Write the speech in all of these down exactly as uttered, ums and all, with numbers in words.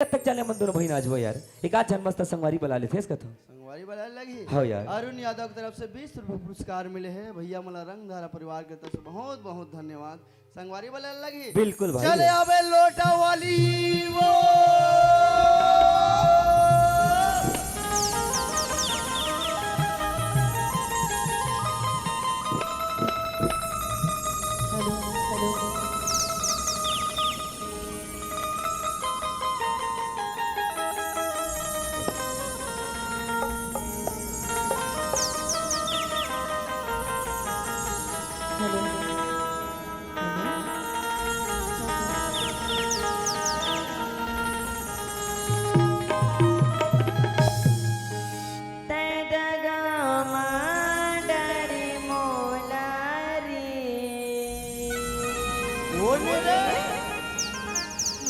तक चले मन दोनों भाई नाचबो यार। एक आध झन मस्त संगवारी बला लेथेस कथो। संगवारी बला लगी। हाँ यार। अरुण यादव की तरफ से बीस रुपए पुरस्कार मिले हैं भैया, मोला रंगधारा परिवार के तरफ से बहुत बहुत धन्यवाद। संगवारी बला लगी। बिल्कुल भाई। चले आवे लोटा वाली वो। Hello, hello. हेलो। हेलो। तै दगा मा डारे मोला रे। कोन बोले?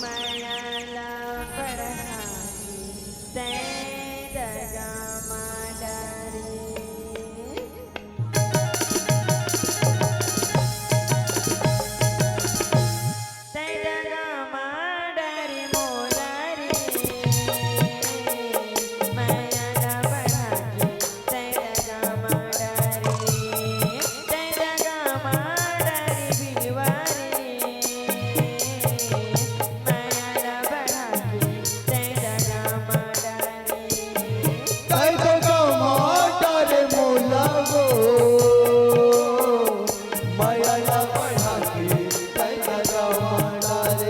मया ला बढ़ा के तै दगा मा डारे। तै दगा मा डारे मोला वो, मया ला बढ़ा के तै दगा मा डारे, तै दगा मा डारे मोला वो, मया ला बढ़ा के तै दगा मा डारे।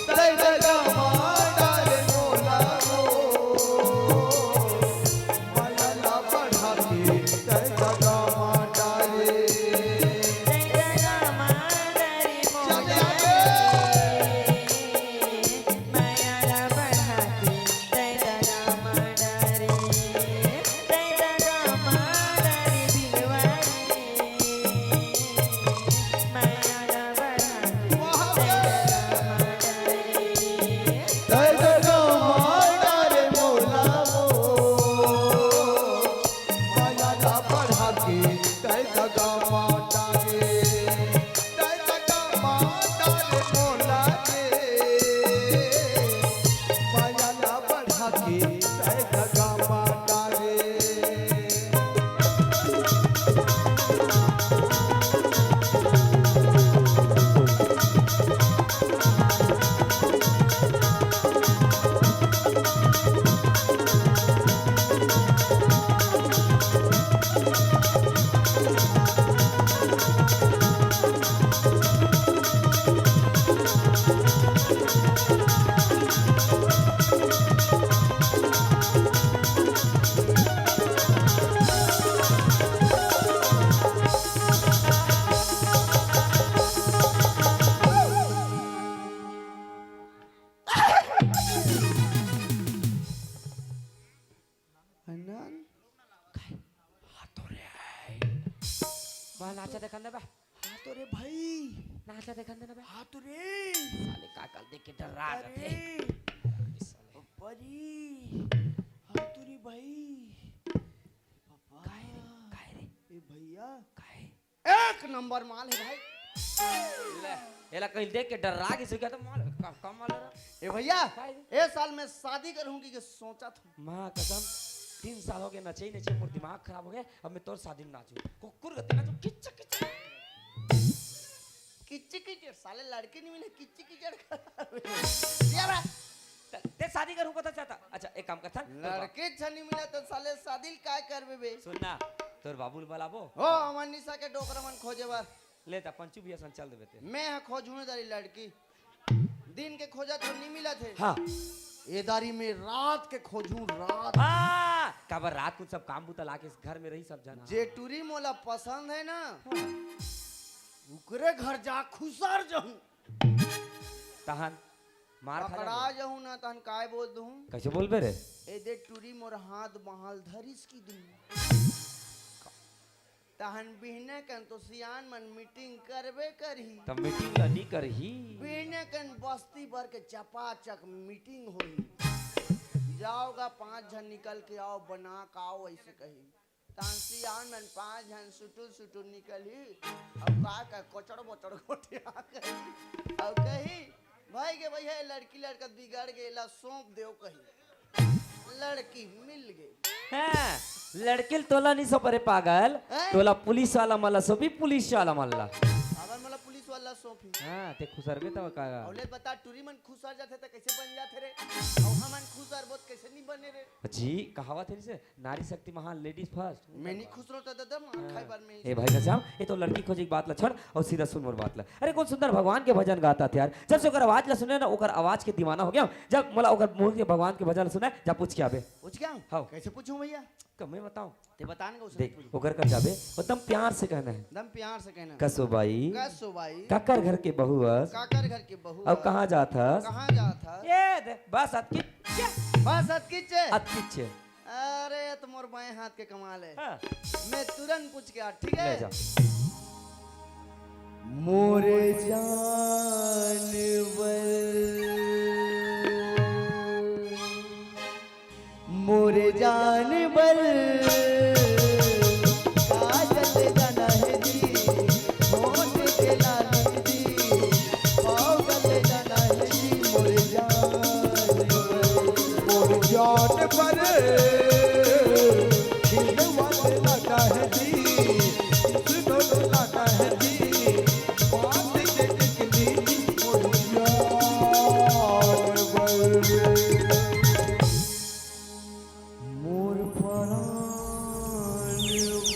तै दगा मा डारे मोला वो, मया ला बढ़ा के तै दगा मा डारे, तै दगा मा डारे मोला रे, मया ला बढ़ा के तै दगा मा डारे। आनंद। काय? हाँ तो रे। बा नाचा देखन दे बा। हाँ तो रे भाई। नाचा देखन दे ना बा। हाँ तो रे। साले का काल देख के डर्रा अरे। जाथे। साले। परी। हाँ तो रे भाई। पापा। काय रे? काय रे? ए भैया। काय? एक नंबर माल हे भाई। ले, एला कहीं देख के डर्रा गिस का तो माल, का, का माल हे रे? ए भैया, काय रे? ए साल मैं शादी करहूं कि, कि सोचत हूं। माँ कसम, तीन साल हो गए नचे ही नचे, मोर दिमाग खराब हो गया। अब मैं तोर शादी में नाचूं, कुकुर गति नाचूं, किच किच। किच किच, साले लड़की नहीं मिले, किच किच। यार, ते शादी करहूं कथा चाहता। अच्छा, एक काम करथन, तोर बाप लड़की झन नइ मिलत हे साले, शादी ल काय करबे बे? सुन ना, तोर बाबू ल बलाबो। हो, अमन निशा के डोकरा मन खोजे बर। ले त पंचू भैया सन चल देबे ते। मैं ह खोजहूं ए दारी लड़की। दिन के खोजत हो, नइ मिलत हे। हाँ। ए दारी में रात के खोजहूं, रात। हाँ, काबर रात कुन सब काम बूता लाके घर में रही सब झन। जे टूरी मोला पसंद हे ना, हाँ। उकरे घर जा खुसर जहूं। तहन मार खा पकड़ा जाबे। जहूं ना, तहन काय बोल दूं? कइसे बोलबे रे? ए दे टूरी मोर हाथ बहाल धरिस कि दूं। तहन बिहने कन तो सियान मन मीटिंग करबे करही। त मीटिंग ल नी करही। बिहने कन बस्ती भर के चपाचक मीटिंग होही। जाओ गा पांच झन निकल के आओ, बना के आओ, अइसे कही। तहन सियान मन पांच झन सुटुर सुटुर निकलही, अउ का का कोचड़ बोचड़ गोठिया कही, अउ कही, भाई के भाई है, लड़की लड़का बिगड़ गे, ला सौंप देव कही। लड़की मिल गे। हैं, लड़की ल तोला नहीं सौंपे रे पागल, हैं? तोला पुलिस वाला मन ला सौंपी, पुलिस वाला मन ला। अगर मोला पुलिस वाला सौंपी। हाँ, ते खुसरबे तब का? अउ ले बता, टूरी मन खुसर जाथे त कैसे बन जाथे रे? अउ हमन खुसरबो त कैसे नहीं बने रे? जी, कहावत हे से, नारी शक्ति महान, ladies first। मैं नहीं खुसरो त दादा, मार खाए बार में। ए भाई घनश्याम, ये तो लड़की खोजे की बात ला छोड़ अउ सीधा सुन मोर बात ला। अरे कौन सुंदर भगवान के भजन गात हे यार, जब से ओकर आवाज ला सुने ना, ओकर आवाज के दीवाना हो गया। जब मोला ओकर मुंह के भगवान के भजन ला सुने, जा पूछ के आबे। पूछ के आऊं? हाँ। कैसे पूछूं भैया? कब मैं बताऊं? ते बता ना, उसे देख, पूछ। ओकर कर जाबे, एकदम प्यार से कहना है। एकदम प्यार से कहना। कसो बाई? कसो बाई? काकर घर के बहू हस? काकर घर के बहू अउ हस? कहाँ जात हस? कहाँ जात हस? ये दे, बस अतकी चे। बस अतकी चे? अतकी चे। अरे, ये तो मोर बाएं हाथ के कमाल है। हाँ। मैं तुरंत पूछ के आ, ठीक है? ले जा। मोरे जान बर, मोरे जान बर, काजल जाना है जी, होठ के लाली जी, पागल जाना है जी, मोरे जान बर। मोर जान बर खिलवाड़ लाना है जी, सिंदूर लाना है जी, बांध के टिकली मोर जान बर। मोर परान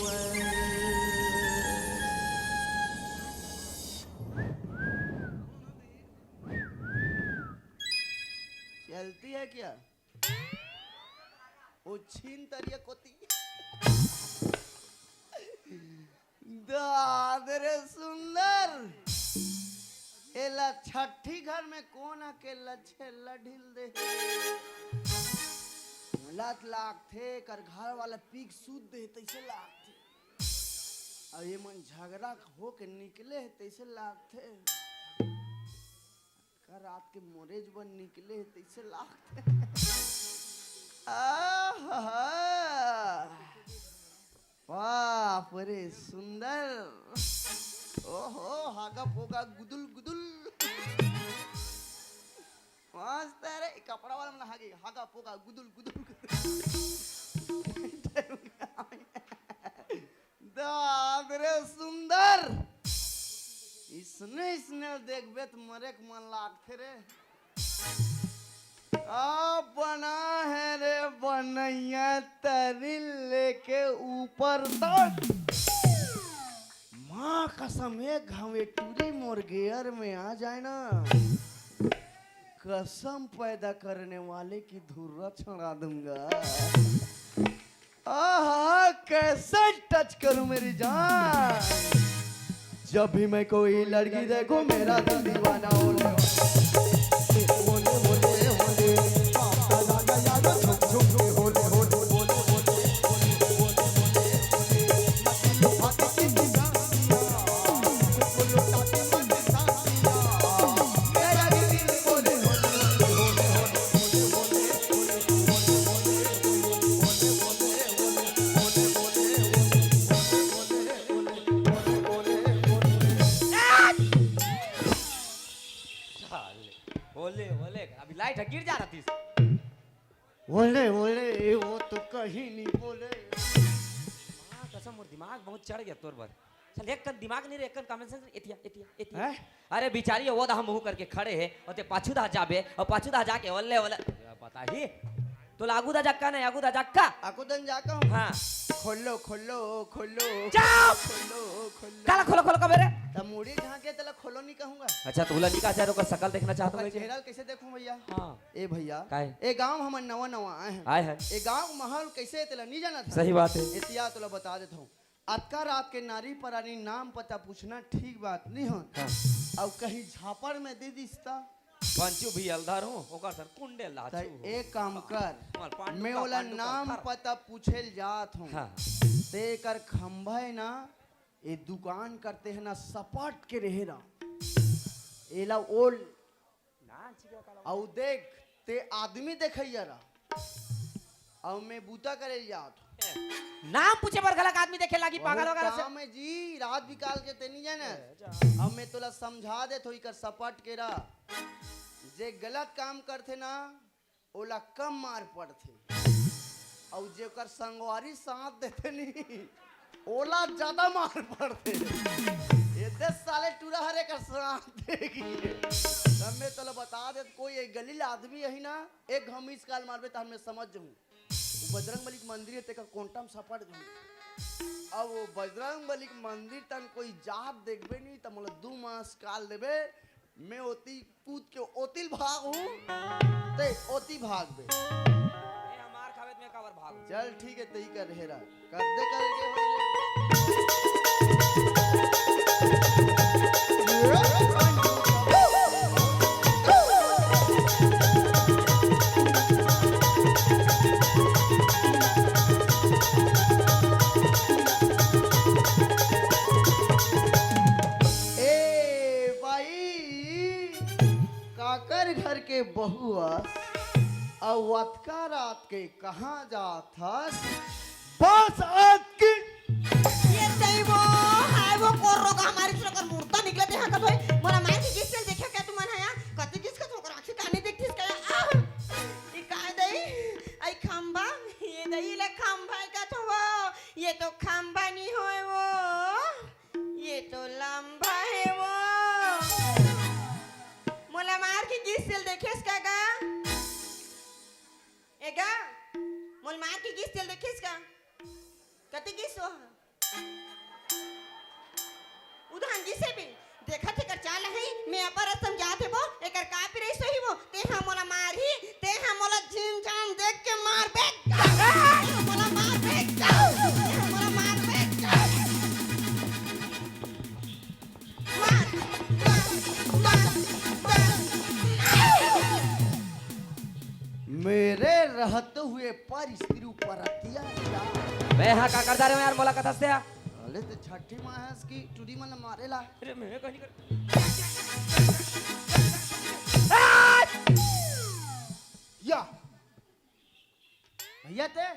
बर। चलती है क्या? ओ छीन तरिया कोती। दाद रे सुंदर, एला छठी घर में कोन अकेला छेल्ला ढील दे? लत लागथे, कर घर वाला पीक सूत दे, तैसे लागथे। अब ये मन झगड़ा हो के निकले हे, तैसे लागथे। का रात के मोरेज बन निकले हे, तैसे लागथे। आहा! बाप रे, सुंदर। ओहो, हागा पोगा गुदुल गुदुल। मस्त है रे, कपड़ा वाला मन हागे, हागा पोगा गुदुल गुदुल। दाद रे सुंदर, इसने, इसने देखबे त मरे के मन लागथे रे। आ बना है रे बनैया, तरी लेके ऊपर तक। माँ कसम, एक घाव ये टूरी मोर गेयर में आ जाए ना, कसम पैदा करने वाले की धुर्रा छड़ा दूंगा। आहा, कैसे टच करूं मेरी जान। जब भी मैं कोई लड़की देखूं, मेरा दिल दीवाना होले होले होले होले होले। साले, होले, होले, अभी लाइट गिर जा रहा थी। होले, होले, वो तो कहीं नहीं बोले। माँ कसम, मोर दिमाग बहुत चढ़ गया तोर बर। चल, एक कन दिमाग नहीं रे, एक कन कॉमन सेंस, एतिया, एतिया, एतिया। हैं? अरे बिचारी, वो तो हम मुंह करके खड़े हैं, और ते पाछू दा जाबे, और पाछू दा जाके ओले, ओले, पता ही। तो लागू दा जक्का नहीं, आगू दा जक्का। आगू दन जाका हूँ। हाँ। खोलो, खोलो, खोलो। जाओ। खोलो, खोलो। काला खोलो, खोलो कबे रे? त मुड़ी झांके तला खोलो नहीं कहूंगा। अच्छा, तू ला नहीं कहा चाह रहा, ओकर शकल देखना चाहता हूँ ओकर मैं। चेहरा कैसे देखूं भैया? हाँ। ए भैया, काहे? ए गांव हमन नवा नवा आए हैं। आए हैं। ए गांव माहौल कैसे हे तेला नहीं जाना था। सही बात है। एतिया तोला बता देता हूँ। अतका रात के नारी परानी नाम पता पूछना ठीक बात नहीं हो। हाँ। अउ कहीं झापड़ में दे दिस ता। पंचू भी अलधर हूँ, ओकर सर कुंडे लाचू तै हूँ। एक काम कर, हमार पांडू मैं का ओला पांडू का नाम घर। पता पूछे ल जात हूँ। हाँ। ते एकर खंभा है ना, ये दुकान करते हैं ना, सपाट के रहे रहा। एला ओल। अउ देख, ते आदमी देखैया रहा, अउ मैं बूता करे ल जात हूँ। नाम पूछे बर घलक आदमी देखे लागी, पागल बहुत वगैरह से। काम है जी, रात बिकाल के ते नहीं जाने। ए, जा। अब मैं तोला समझा देत हूँ, इकर सपाट के रहा। जे गलत काम करथे ना, ओला कम मार पड़थे, अउ जेकर संगवारी साथ देथे नी, ओला ज्यादा मार पड़थे। ये दस साले टूरा हर एकर साथ देगी। तब मैं तोला बता देत, कोई एक गलील आदमी अही ना, एक घमीस काल मारबे, तहन मैं समझ जाहूँ। वो बजरंग बली के मंदिर हे, तेकर कोंटा म सपट जाहूँ। अब वो बजरंग बली के मंदिर तन कोई जात देखबे नी, त मोला दू मास काल देबे, मैं ओती कूद के ओतिल भाग हूँ, ते ओती भाग बे। ए, हमार खावे त मैं काबर भाग हूँ? चल ठीक है, तई कर रहे रहा। कद्दे करके हो ए भाई, काकर घर के बहू अस, अउ अतका रात के कहाँ जात हस? बस आज की ये दई वो, हाय वो कोन रोगा हमारी सुन कर मुर्दा निकले देहा कब है? मोला मार के किस चल देखा क्या तुमन है? कति किस का छोकर आँखी कानी देखतिस का? आह! ये काय दई? आई खंबा, ये दई ले खंबा का तो वो, ये तो खंबा नहीं होए वो। ये तो लंबा है वो। मोला मार के गिस तेल देखेस का गा? ए गा, मोला मार के गिस तेल देखेस का? कति गिस हो? उधान गिसे भी। देखत एकर चाल है, मैं अपर समझात हे वो, एकर का पिरई सोही वो। ते हा मोला मारही, ते हा मोला झिन झन देख के मारबे। मोला मारबे। मोला मारबे। मार, मार, मार, मार। मेरे रहते हुए पर स्त्री ऊपर अत्याचार। मैं हा का करता रे यार, मोला कथस ते हा? अरे ते छठी माँ है इसकी टूरी मन मारेला। अरे मैं कहीं कर या भैया ते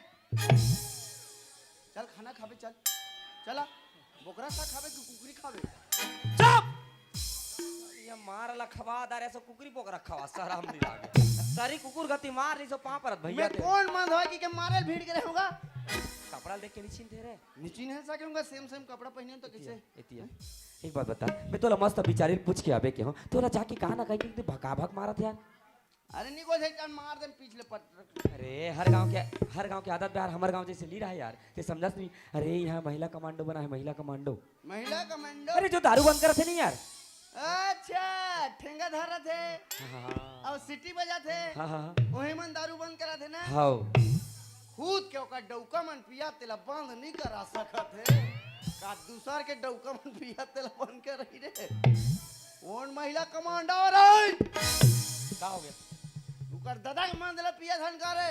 चल खाना खाबे, चल। चला, बोकरा साग खाबे कि कुकरी खाबे? चुप! ये मार ला खवा दारे सो कुकरी बोकरा खवा, शरम नहीं लागे। सारी कुकुर गति मार नहीं सो पाँव परत भैया मैं ते। कौन मंद हो कि के मारे भीड़ के रहूंगा? कपड़ा देख के नहीं चिन्हते रे। नहीं चिन्हे सके हूंगा, सेम सेम कपड़ा पहने तो कैसे? एतिया। एक बात बता, मैं तोला मस्त बिचारी पूछ के आबे के हूँ, तोला जाके कहा ना कहीं कि भका भक मारत यार। अरे निको से जान मार दे पीछले पट। अरे हर गांव के, हर गांव के आदत बे यार, हमर गांव जैसे ली रहा यार, ते समझस नहीं। अरे यहाँ महिला कमांडो बना है, महिला कमांडो। महिला कमांडो? अरे जो दारू बंद करत हे नहीं यार। अच्छा, ठेंगा धरत हे। हाँ, हाँ, हाँ। अउ सीटी बजात हे। हाँ, हाँ, हाँ। ओही मन दारू बंद करत हे ना। हाँ। खुद के ओकर डौका मन पिया तेला बंद नहीं करा सकत हे। का दूसर के डौका मन पिया तेला बंद कर रही रे। कौन महिला कमांडो रे? का हो गया? उकर दादा के मन देला पिया धन का रे?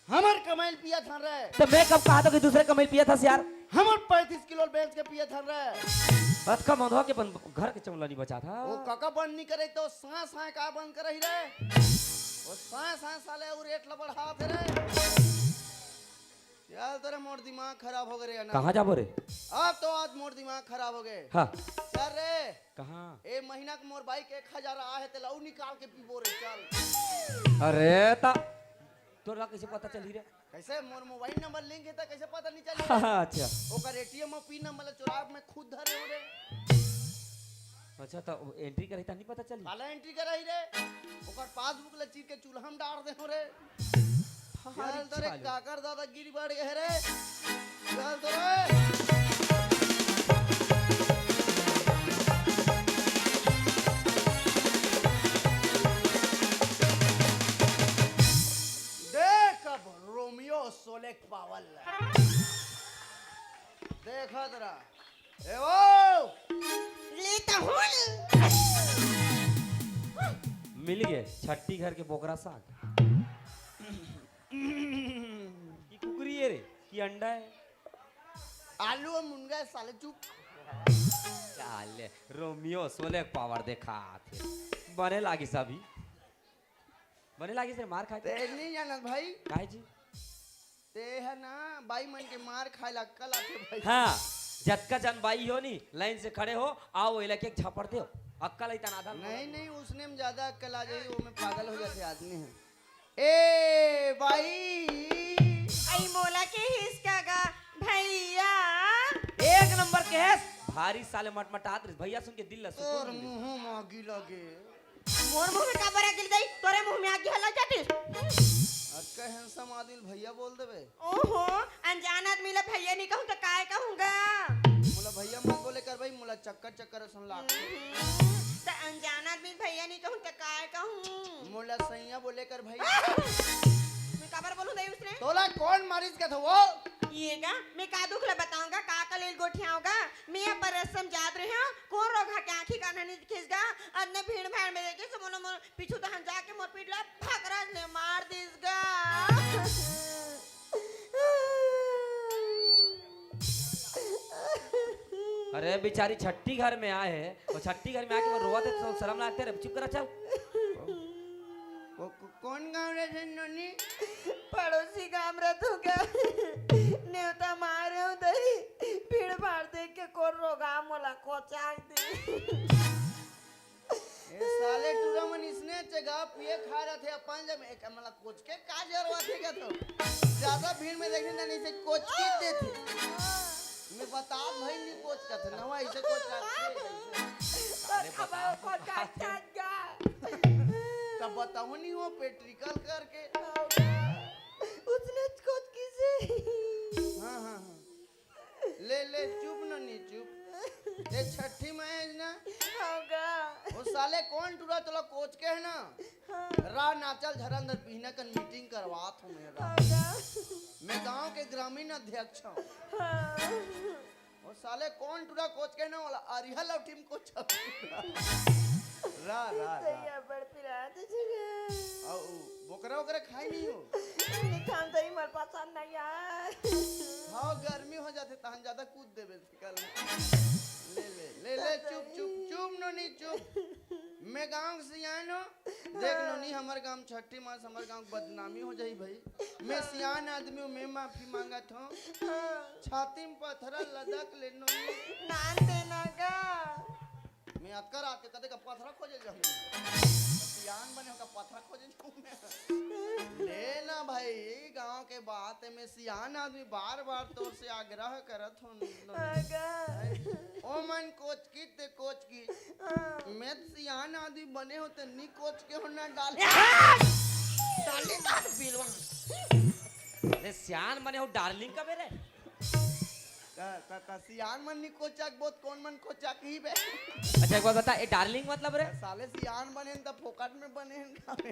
हमर कमाइल पिया धन रे। तो मैं कब कहा था कि दूसरे कमाइल पिया था यार? हमर पैंतीस किलो बेच के पिया धन रे। अतका मंदवा के अपन घर के चौला नहीं बचा था। वो काका बंद नहीं करे तो सांस सांस का बंद कर रही रे। वो सांस सांस साले वो रेट ला बढ़ा थे रे। चल तोरे मोर दिमाग खराब हो गए रे ना। कहाँ जाबो रे? अब तो आज मोर दिमाग खराब हो गए। हाँ। चल रे। कहाँ? ए महीना के मोर बाइक एक हजार आहे ते लाऊ निकाल के पीबो रे चल। अरे ता तोरा कैसे पता चली रे? कैसे मोर मोबाइल नंबर लिंक है त कैसे पता नहीं चली? हाँ, अच्छा। ओकर एटीएम और पिन नंबर ला चुरा के मैं खुद धरे हो रे। अच्छा, तो एंट्री करे त नहीं पता चली? काला एंट्री कराही रे? ओकर पासबुक ला चीर के चूल्हा में डाल दे हो रे। चल तोरे काकर दादागिरी बढ़ गए रे। चल तोरे। देख अब रोमियो सोलेक पावल। देखत रहा। ए ओ! ले त हुन। मिल गए छट्टी घर के बोकरा साग। की कुकरी है रे? की अंडा है? आलू और मुनगा है साले, चुप। साले रोमियो सोले पावर देखा थे। बने लागी सभी। बने लागी से मार खाए। ते नहीं जानत भाई। काहे जी? ते है ना, बाई मन के मार खाए ला अक्कल आथे भाई। हाँ, जतका जन बाई हो नी, लाइन से खड़े हो, आओ, एला के एक झापड़ दो। अक्कल आई तना आधा नहीं, नहीं, उसने में ज्यादा अक्कल आ जाई, वो में पागल हो जाते आदमी है। ए भाई, आई मोला के हिसका गा भैया। एक नंबर के है। भारी साले मटमटात रहिस, भैया सुन के दिल ला सुकून तोर मिले। मुंह में आगी लगे। मोर मुंह में काबर आगी लगे? तोरे मुंह में आगी हला जाती। अतका handsome आदमी भैया बोल देबे। ओहो, अनजान आदमी ला भैया नहीं कहूँ तो काय कहूँगा? मोला भैया मत बोले कर भाई, मोला चक्कर चक्कर असन लागथे। हम्म, त अनजान आदमी भैया नहीं कहूँ तो काय कहूँ? मोला सैया बोले कर भाई। मैं काबर बोलूँ दई उसने? तोला कौन मारिस कथे वो? ये का? मैं का दुख ला बताऊँगा, का का लेल गोठियाऊँगा? मैं अपन रस्म जात रहे हूँ, कोन रोगहा के आँखी कान नहीं दिखेस गा? अतने भीड़ भाड़ में देखे से मोला मोर पीछू तहन जाके मोर पीठ ला फकरस ने मार दिस गा। अरे बेचारी छट्ठी घर में आए है, वो छट्ठी घर में आके वो रोवत है तो शर्म लागते रे, चुप करा चल। को-, को-, कौन गाँव रहे थे नोनी? पड़ोसी गाँव रहे तो क्या? नेवता मारे हो दई, भीड़ भाड़ देख के कोन रोगहा मोला कोचाक दे। ए साले टूरा मन इसने चगा पिए खा रहे थे अपन जब एक मला कोच के का जरवा थे का तो ज्यादा भीड़ में देखने ना नहीं से कोच के देते। मैं बता भाई नहीं कोच का था नवा इसे कोच का थे। साले बता। कोच का छाट गा। तब बताऊँ नहीं वो पेट्रिकल करके। उसने कोच किसे? हाँ, हाँ, हाँ। ले, ले, चुप नोनी, चुप। ए छट्ठी में है ना? हाँ गा। ओ साले कौन टूरा तोला कोच के है ना? हाँ। रा नाचल झरंदर बिहना कन मीटिंग करवात हूँ मैं रा। हाँ गा। मैं गांव के ग्रामीण अध्यक्ष हूँ। हाँ। ओ साले कौन टूरा कोच के है ना वाला अरिहा लौटी में कोच। रा, रा, रा। सही है, बड़ पिरात जगह। औ बोकरा वोकरा खाई नहीं हो? नहीं खान दई, मोर पसंद नहीं आय। हाँ, गर्मी हो जाथे, तहन ज्यादा कूद देबे कल। ले, ले, ले, ले, चुप, चुप, चुप, नोनी, चुप। मैं गांव के सियान हो। देख, नोनी, हमर गांव छट्ठी मास, हमर गांव के बदनामी हो जाही भाई। मैं सियान आदमी हूँ, मैं माफी मांगत हूँ। हाँ। छाती में पथरा लदक ले, नोनी। नान देना का? मैं अतका रात के कदे का पथरा खोजे जाऊँ। सियान बने हो का पथरा खोजे जाऊँ मैं। ले ना भाई, गांव के बात है, मैं सियान आदमी, बार-बार तोर से आग्रह करत हूँ। अगर ओ मन कोच की ते कोच की। हाँ। मैं सियान आदमी बने हो ते नी कोच के हो ना डाल। डाली का बिलवा। अरे सियान बने हो, डार्लिंग का बेरे? त, त, त सियान मन नी कोचक बोत, कौन मन कोचक ही बे? अच्छा, एक बात बता, ए डार्लिंग मतलब रे? साले सियान बने न त फोकट में बने न का बे?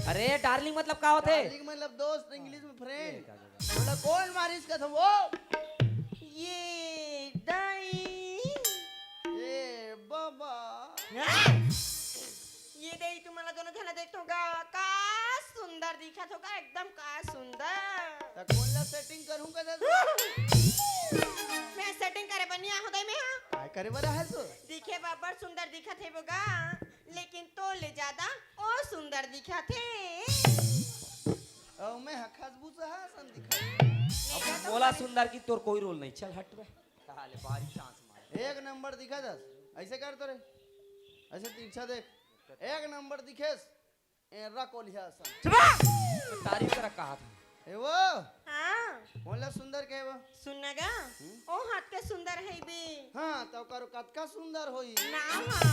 अरे, डार्लिंग मतलब का होथे? डार्लिंग मतलब दोस्त, इंग्लिश में फ्रेंड। ए, का, का, का। बोला, कौन मारिस कथे वो? ये दाई। ए बाबा। हाँ? ये दे, तुमन ला दोनों झन ला देखथों गा, का सुंदर दिखत हो गा, एकदम का सुंदर। त कोन ला सेटिंग करहूं कथे? मैं सेटिंग करे बर नी आहूं दई मैं हा। काय करे बर आहे सो? दिखे बर बड़ सुंदर दिखत हे वो गा, लेकिन तोर ले ज्यादा ओ सुंदर दिखत हे। ओ मैं हा खसबूस हा सन दिखत। नहीं, अब तो मोला हमारे सुंदर की तोर कोई रोल नहीं, चल हट बे। साले भारी चांस मार। एक नंबर दिखत हस। ऐसे कर तो रे। ऐसे तिरछा देख। एक नंबर दिखेस। एर्रा कोलिहा असन। चुप! तारीफ करा कहा था। ए वो? हाँ। मोला सुंदर कहे वो? सुन ना गा। हम्म? ओ हाथ के सुंदर है बे। हाँ, तो करो कतका सुंदर होई। नाव हा।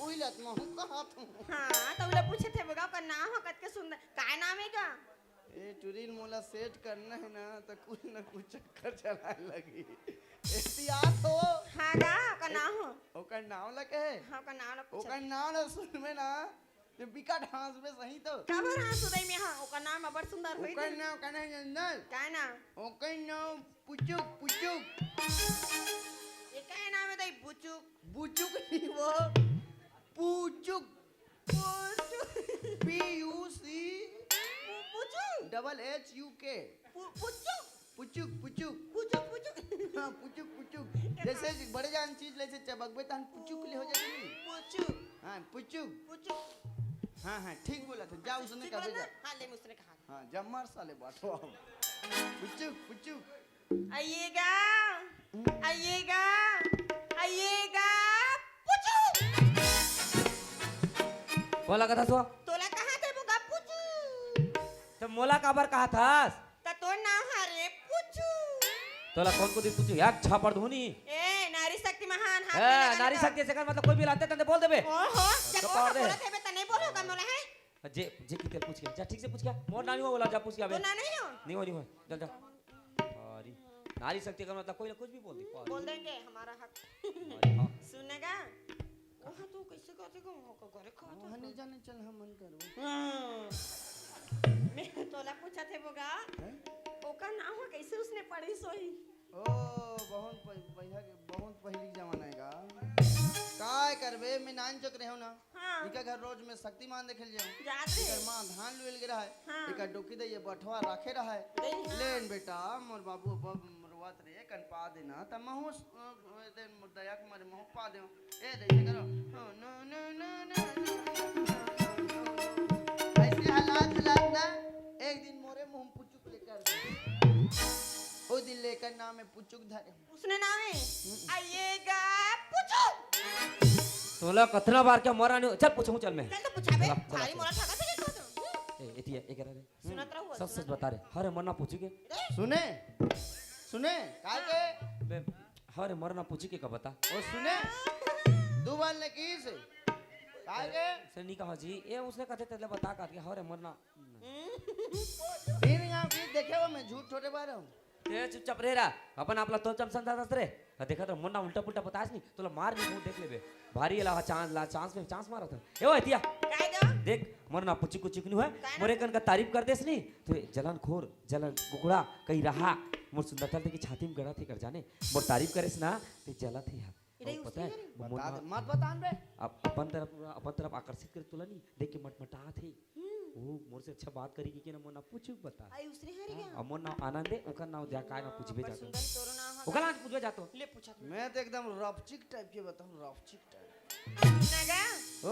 उही लत महू कहा तू। हाँ, तो उला पूछे थे बगा, ओकर नाव हा कतका सुंदर। काय नाम है का? ए टुरी ल मोला सेट करना है ना, त कुछ न कुछ चक्कर चलाए लगी। एहतियात हो। हाँ गा, ओकर नाव हो। ओकर नाव ल कहे? हाँ, ओकर नाव ल पूछत ओकर नाव ल सुनबे ना, ते बिकट हाँसबे सही तो। काबर हाँसू दई में? हाँ, ओकर नाव अब्बड़ सुंदर होई ओकर ते। नाव का नाव जानथस? काय नाव? ओकर नाव पुचुक, पुचुक। ये काय नाव है दई, बुचुक? बुचुक नहीं वो, पुचुक। पुचुक। P U C पु-, पुचुक। Double H U K। पु-, पुचुक। पुचुक, पुचुक। पुचुक, पुचुक। हाँ, पुचुक, पुचुक। जैसे बड़े जान चीज ले से चबकबे तहन पुचुक ले हो जाए नहीं? पुचुक। हाँ, पुचुक। पुचुक। हाँ, हाँ, ठीक बोला था। जा उसने ठीक कहा बोला जा। ना? हाँ, ले उसने कहा। हाँ, जा मार साले बाटो। पुचुक, पुचुक। आइएगा, आइएगा, आइएगा, पुचुक। मोला कथस वो? तोला कहा थे वो गा पूछू? त मोला काबर कहा थस? त तोर नाव हरे पूछू। तोला कौन को दिन पूछू? यार झापड़ दूं नी। ए, नारी शक्ति महान, हाथ ए, में लगा नारी लगा। शक्ति से कर, मतलब कोई भी लाते तंदे बोल देबे। ओहो, जब तो वो पार दे। बोला थे बे, त नहीं बोलोगा मोला है? जे, जे की तेल पूछ के, जा ठीक से पूछ के। मोर नानी हो बोला, जा पूछ के आबे। तो ना नहीं हो? नहीं हो, नहीं हो। चल, जा। अरे, नारी शक्ति का मतलब कोई ना कुछ भी बोल दे। बोल देंगे, हमारा हक। अरे, हाँ। सुनेगा? वहाँ तो कैसे कहते को, वहाँ का घरे कहते वहाँ नहीं जाने चल, हम मन करो। हाँ। मैं तोला पूछा थे बोगा। हैं? ओकर नाम हो कैसे उसने पढ़ी सोई? ओ, बहुत पह-, पहिला के, बहुत पहिली के जमाना है का। काय करबे, मैं नान चुक रहे हो ना। हाँ। इका घर रोज में शक्तिमान देखे ले जाऊं। जात रहे। इकर माँ धान लुएल गे रहा है। हाँ। इकर डोकी दे ये बठवा राखे रहा है। दे, हाँ। लेन बेटा, मोर बाबू अब रोवत रे, कन पा देना, त महूँ स-, अ, अ, दे, मोर दया के मारे महूँ पा देव। ए, दे, ये करो। हाँ, नो, नो, नो, नो, नो, नो, नो, नो, नो। ऐसे हालात, हालात ना, एक दिन मोरे मुंह पुचुक लेकर दे। ओ दिन लेकर नाम में पुचुक धरे। उसने नाम है? हम्म। आइएगा, पूछो। तोला कतना बार क्या मरा नहीं? चल, पूछूं, चल मैं। चल तो पूछा बे, चला, चला, भारी चला। मोरा ठगा थे, क्या कहत हो? ए, एती है, एक रहा रे। सुनत रहू, सच, सच सुनत बता रे। रहू। हरे मरना पूछू के? रे? सुने? सुने? काय के? बे, हरे मरना पूछू के का बता? ओ सुने? दू बार ने की से? काय के? से नहीं कहा जी, ए उसने कहते तेरे बता काट के, हरे मरना। तीन गांव की देखे हो, मैं झूठ छोटे बार हूँ। ते चुपचाप रह रहा, अपन आप ला तो चमसन दादा रे। आ देखा तो मुंडा उल्टा पुल्टा बतास नहीं, तोला मार नहीं, देख लेबे। भारी ला चांस, ला चांस में चांस मारा था। ए ओ एतिया। काय दो? देख, मोर ना पुचुक कुचुक नहीं है। काय ना? मोरे कन का तारीफ कर देस नहीं, तो जलन खोर, जलन कुकड़ा, कहीं रहा। मोर सुंदरता देख के छाती में गड़ा थे कर जाने। मोर तारीफ करेस ना, ते जला थे यार। इधर और पता उसने है, करी। वो मोर बता ना दे, मत बतान बे। अप-, अपन तरफ, अपन तरफ आकर्षित करे तोला नहीं, देख के मटमटा थे। हम्म। वो मोर से अच्छा बात करी कि ना, मोर ना पूछू बता। आई उसने हरी हाँ, क्या? अब मोर नाम आनंद है, ओकर नाम जा, काय ना पूछबे बड़ जातो। सुंदर तोरो नाम है ओकर का? नाम पूछबे जातो। ले पूछा तू। मैं तो एकदम रफचिक टाइप के बताऊं, रफचिक टाइप। नगा,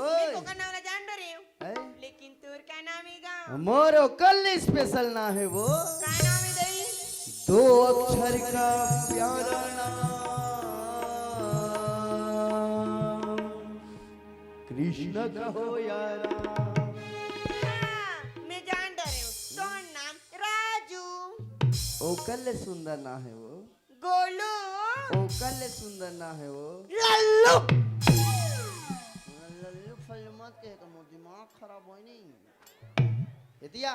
ओए। मैं ओकर नाम ना जान डरे हूँ। है? लेकिन तोर का नाम है गा? मोर ओकर ले स्पेशल ना है वो। का नाम है दई? दो अक्षर का प्यारा नाम। कृष्ण कहो यारा। हाँ, मैं जान डरे हूँ। तोर नाम राजू। ओकर ले सुंदर ना है वो। गोलू। ओकर ले सुंदर ना है वो। लल्लू। हाँ, लल्लू फल्लू मत कहे का, मोर दिमाग खराब होय नहीं। एतिया।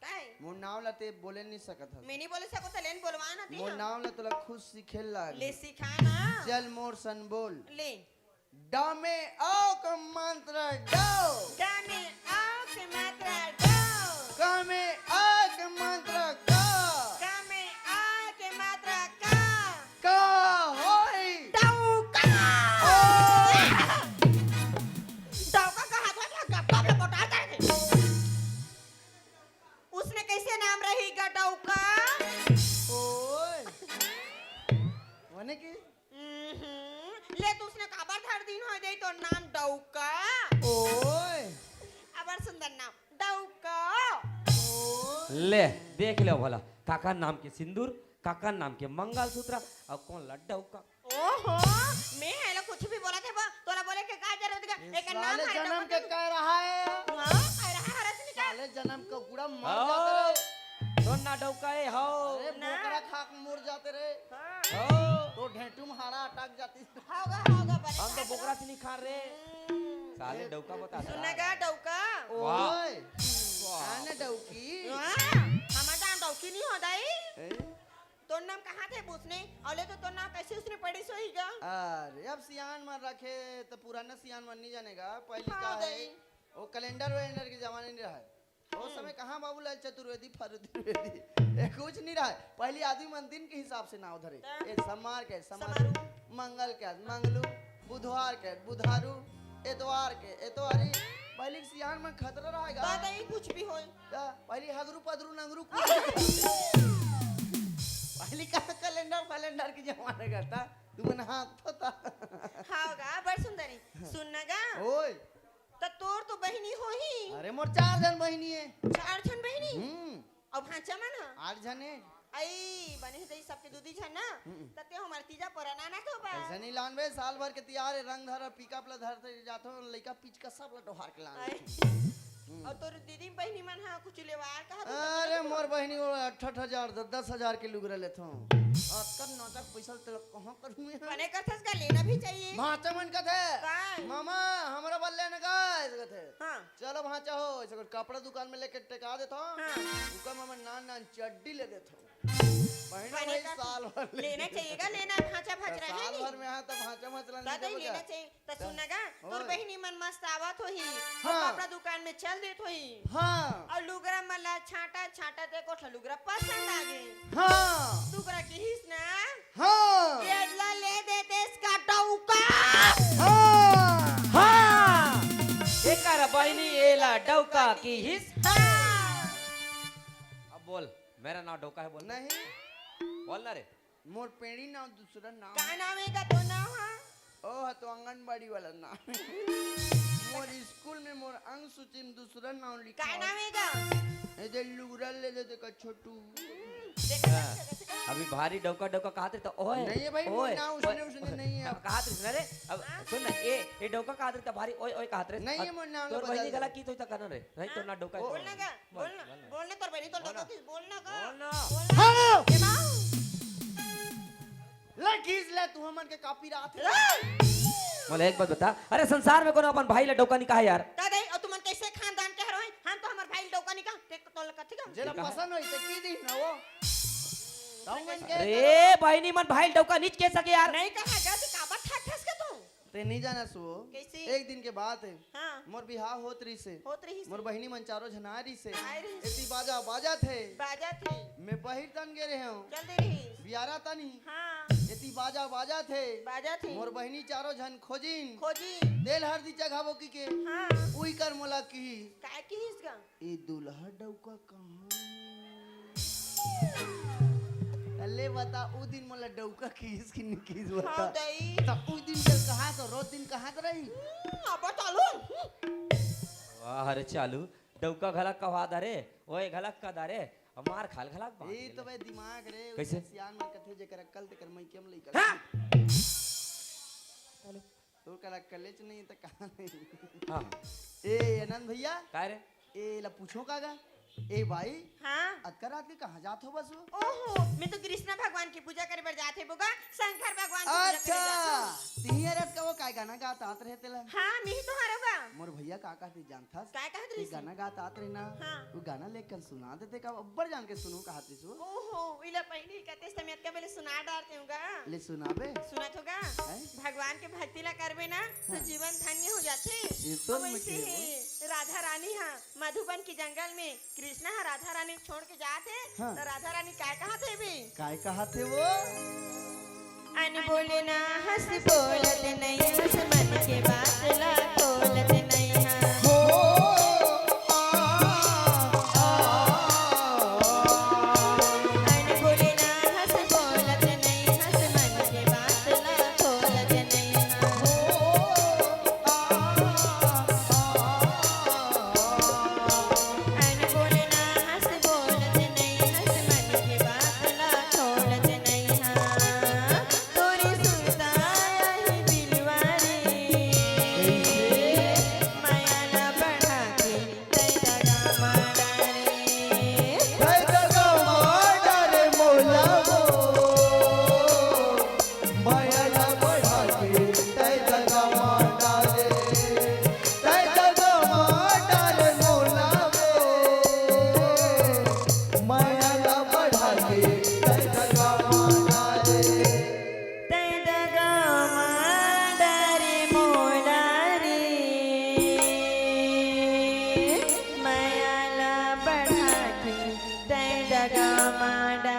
काय? मोर नाव ला ते बोले नहीं सकत हस। मैं नहीं बोले सकत, लेन बोलवा ना ती मोर हम। नाव ला तोला खुद सीखे लाग। ले सिखा ना। चल मोर सन बोल। ले। ड में अ के मात्रा डौ। ड में अ के मात्रा डौ। क में अ के मात्रा क। क में अ के मात्रा क। क होई। डौका। ओ। डौका का हाथ में गप गप ले मोटार कर दे। उसने कैसे नाम रही गा डौका? ओए। वने की? हम्म, ले तो उसने काबर धर दिन हो जाई तो नाम डौका। ओए। अबर सुंदर नाम डौका। ओए। ले, देख लो भला, काका नाम के सिंदूर, काका नाम के मंगलसूत्र, और कौन ला डौका? ओहो, मैं है लो कुछ भी बोला थे वो, तोला बोले के का जरूरत का? ये एक नाम साले है जन्म डौका के तो कह रहा है। हाँ, कह रहा है हरस निकाल। साले जन्म का कूड़ा मर जाते रहे। तो ना डौका ए हो। अरे ना। बोकरा खा के मर जाते रहे। हाँ। हो। तो ढेंटू में हाड़ा अटक जाती। होगा, होगा, बने हम तो खाए बोकरा लो। से नहीं खा रहे। हम्म। साले डौका बता सुनने रहा। का डौका? वाह। ओए। वाह। आने डौकी। हाँ, हमारा डौकी नहीं होता ही। ए? तोर नाम कहाँ थे पूछने? अले तो तोर नाम कैसे उसने पढ़े सोई गा? अरे, अब सियान मन रखे, तो पुराना सियान मन नहीं जानेगा। पहली हाँ, का है, दई। वो कैलेंडर वैलेंडर के जमाने नहीं रहा है। वो हम्म। समय कहाँ बाबूलाल चतुर्वेदी, फरुदी, ये कुछ नहीं रहा है। पहली आदमी मन दिन के हिसाब से नाव धरे। ता? ये समार के, समारू। समारू। मंगल के, मंगलू। बुधवार के, बुधारू। एतवार के, एतवारी। पहली के सियान मन खतरा रहेगा। ता, दई कुछ भी होए। ता, पहली हगरू पदरू नंगरू कुछ। पहली का कैलेंडर फैलेंडर की जमाने का था, तू मन हाथ तो था। हाँ गा, बड़ सुंदरी। सुन ना गा। ओए। त तोर तो बहिनी होही। अरे मोर चार झन बहिनी है। चार झन बहिनी? हम्म। अब भांचा मन ह? आठ झन है। आई, बने हे जई सबके दू दी झन ना, हम्म। त ते हमर तीजा पोरा ना ना तो बा। ऐसा नहीं लान बे, साल भर के तियार हे, रंग धर, पिकअप ला धर ते जाथो, लइका पिचका सब ला डोहार के लान। आई। हम्म। अउ तोर दीदी बहिनी मन हा कुछ लेवार कहा तो अरे, बता मोर बहिनी वो अट्ठ अट्ठ हजार, दस दस हजार के लुगरा लेथो। अतका नौचक पैसा तेला कहाँ करूँ मैं? बने करथस का, लेना भी चाहिए। भांचा मन कथे, का? मामा, हमरा बर लेना का? ऐसे कथे। हाँ। चलो भांचा हो, ऐसे कर कपड़ा दुकान में लेके टेका देथो। हाँ। उका मामा नान नान चड्डी ले देथो। बहिनी बने भाई का साल भर ले लेना चाहिए का, लेना भांचा भांच रहे साल नहीं। भर में हाँ, तो भांचा भांच लेना दादा ही चाहिए लेना का? चाहिए। त सुन ना गा, तोर ओए। बहिनी मन मस्त आवत होही, हाँ। कपड़ा दुकान में चल देत होही। हाँ। अउ लुगरा मन ला छांटा छांटा ते कोठा लुगरा पसंद आ गे। हाँ। लुगरा किहिस ना? हाँ। एला ले देतेस का डौका? हाँ। हाँ। एकर बहिनी एला डौका किहिस। हाँ। अब बोल, मेरा नाम डौका है, बोल। नहीं। बोल ना रे। मोर पेड़ी नाम दूसरा नाम। का नाम हे का तो नाम हा? ओ हा तो आंगनबाड़ी वाला नाम हे। मोर स्कूल में मोर अंग सूची में दूसरा नाम लिखा का हे। नाम हे का? ए दे लुगरा ले ले दे का छोटू। देखा हाँ। देखा, देखा। अभी भारी डौका डौका कहत रही तो ओए, नहीं है भाई, मोर ओए, नाम ओए, उसने, उसने नहीं है। कहत रही ना रे। अब हाँ? सुन ना, ए, ए डौका कहत रही तो भारी ओए, ओए कहत रही। नहीं है, अब मोर नाम तोर बदल बहिनी दे। गला की तो इतना करना रे। नहीं तो हाँ? ना डौका है। बोल ना का? बोल ना, बोल ना। बोल ना, तोर बहिनी तो बोल ना। डौका थी, बोल ना का? बोल ना। बोल ना। हाँ। ए माँ। ले खींच ले, तू हमन के कापी रात है। बोले, एक बात बता, अरे संसार में कोनो अपन भाई ला डौका नहीं कहा यार। दादा, और तुमन कैसे खानदान के हरो हैं? हम तो हमर भाई ला डौका नहीं कहा, ते तो लगा, ठीक है? जेला ठीक है। पसंद होई, ते की दी ना वो। तब मन के अरे, बहिनी मन भाई ला डौका नहीं कह सके यार। नहीं कहा, जब काबर ठाक ठस के तू? ते नहीं जाना सो। कैसे? एक दिन के बात है। हाँ। मोर बिहाव होत रहिस हे। होत रहिस हे। मोर बहिनी मन चारों झन आए रहिस हे। आए रहिस हे। एती बाजा बाजत हे। बाजत हे। मैं बहिर तन गे रहे हूँ। चल दे रहिस। बियारा तन ही। हाँ। एती बाजा बाजत हे। बाजत हे। मोर बहिनी चारों झन खोजिन। खोजिन। तेल हरदी चघाबो की के। हाँ। उही कर मोला किहिस। काय किहिस गा? ए दुल्हा डौका कहाँ? अले बता, उ दिन मोला डौका किहिस कि नहीं किहिस बता। हाँ, दई। त उ दिन चल कहाँ तो, रोज दिन कहाँ तो रही? हम्म, अब चालू। वाह रे चालू, डौका घला कहा दा रे, ओए घला कदा रे, अब मार खाल घला बांध ए गेले। तो बे दिमाग रे, कैसे? उधर सियान में कथे जेकर अक्कल तेकर मइके में लइका। हाँ। चलो। तोर करा कलेच नहीं त कहाँ नहीं? हाँ। ए आनंद भैया। काय रे? ए ला पूछो का गा? ए भाई। हाँ। अतका रात के कहाँ जात हो बस वो? ओहो, मैं तो कृष्णा भगवान की पूजा करे बर जात हे बोगा, शंकर भगवान की पूजा करे अच्छा, जात हो। तिही रस का वो काय गाना गात आत रहे तेला? हाँ, मैं ही तो हारोगा। मोर भैया का कहत रहिस जानथस? काय कहत ये रहिस? गाना गात आत रहे ना, हाँ। वो गाना लेकर सुना देते का, अब्बड़ जान के सुनो कहत रहिस वो। ओहो, इला पहिली कहते समय का बेले सुना डारते हूँ गा। ले सुनाबे। सुनत होगा? हैं? भगवान के भक्ति ला करबे ना, तो हाँ। जीवन धन्य हो जाथे। ये तो और मैं वैसे कहे ही राधा रानी हा मधुबन के जंगल में कृष्णा हा राधा रानी छोड़ के जात हे, हाँ। तो राधा रानी काय कहत हे बे? काय कहत हे वो? अनबोल ना हंस बोलत नहीं हंस मन के बात ला खोलत नहीं हंस। हो, आ, आ, आ, अनबोल ना हंस बोलत नहीं हंस मन के बात ला खोलत नहीं हंस। हो, आ, आ, आ, अनबोल ना हंस बोलत नहीं हंस मन के बात ला खोलत नहीं हंस। तोरे सुरता आही बिलवा रे, मया ला बढ़ा के तै दगा मारा रे। तै दगा मारा रे मोला वो। मया ला बढ़ा के तै दगा मारा रे। तै दगा मारा रे मोला वो। मया ला बढ़ा के तै दगा मारा रे। तै दगा मारा रे मोला रे। मया ला बढ़ा के तै दगा मारा